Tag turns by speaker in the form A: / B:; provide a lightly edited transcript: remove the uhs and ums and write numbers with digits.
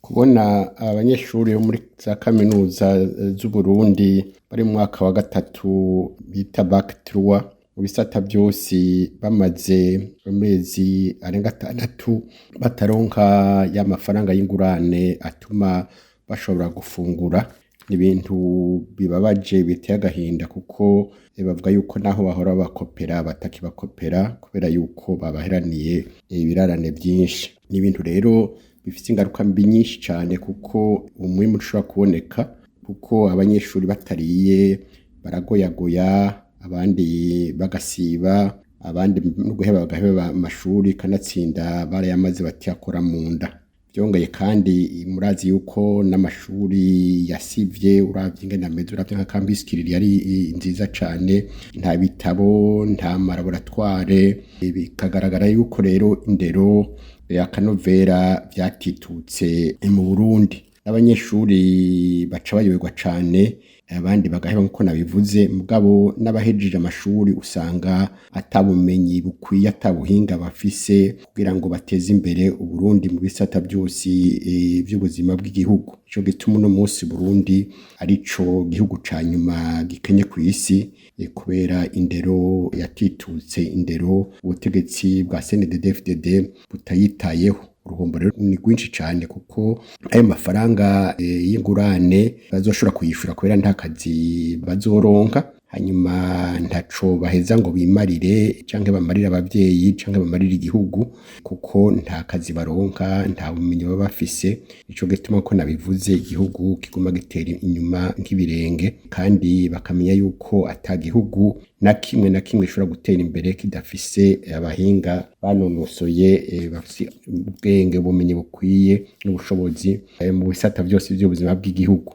A: Kubona abanyeshuri bo muri za kaminuza z'Uburundi bari mu mwaka wa gatatu bita bac trois mu bisata vyose bamaze amezi arenga 6 bataronka ya mafaranga y'ingurane atuma bashobora gufungura, ni ibintu bibabaje biteye agahinda kuko bavuga yuko naho bahora babakopera batakibakopera kubera yuko babaheraniye ibirarane vyinshi. Ni ibintu rero bifise ingaruka mbi nyinshi cane kuko umwimbu ushobora kuboneka kuko abanyeshuri batariye baragoyagoya, abandi bagasiba, abandi no guheba bagaheba amashuri kanatsinda barayamaze batiyakora mu nda. Vyongeye kandi murazi yuko n'amashuri yasivye, uravye ingene ameze, uravye nka campus Kiriri yari nziza cane, nta bitabo, nta malaboratware, bikagaragara yuko rero indero akanovera vyatitutse mu Burundi. N'abanyeshuri baca bayoberwa cane, abandi bagaheba nkuko nabivuze, mugabo n'abahejeje amashuri usanga ata bumenyi bukwiye, ata buhinga bafise kugira ngo bateze imbere Uburundi mu bisata vyose vy'ubuzima bw'igihugu. Nico gituma uno munsi Burundi arico gihugu ca nyuma gikenye kw'isi kubera indero yatitutse, indero ubutegetsi bwa CNDD-FDD butayitayeho. Uruhombo rero ni rwinshi cane kuko ayo mafaranga y'ingurane bazoshobora kuyishura kubera nta kazi bazoronka, hanyuma ntaco baheza ngo bimarire canke bamarire abavyeyi canke bamarire igihugu kuko nta kazi baronka, nta bumenyi baba bafise. Nico gituma ko nabivuze igihugu kiguma gitera inyuma nk'ibirenge, kandi bakamenya yuko ata gihugu na kimwe na kimwe gishobora gutera imbere kidafise abahinga banonosoye, bafise ubwenge, ubumenyi bukwiye n'ubushobozi mu bisata vyose vy'ubuzima bw'igihugu.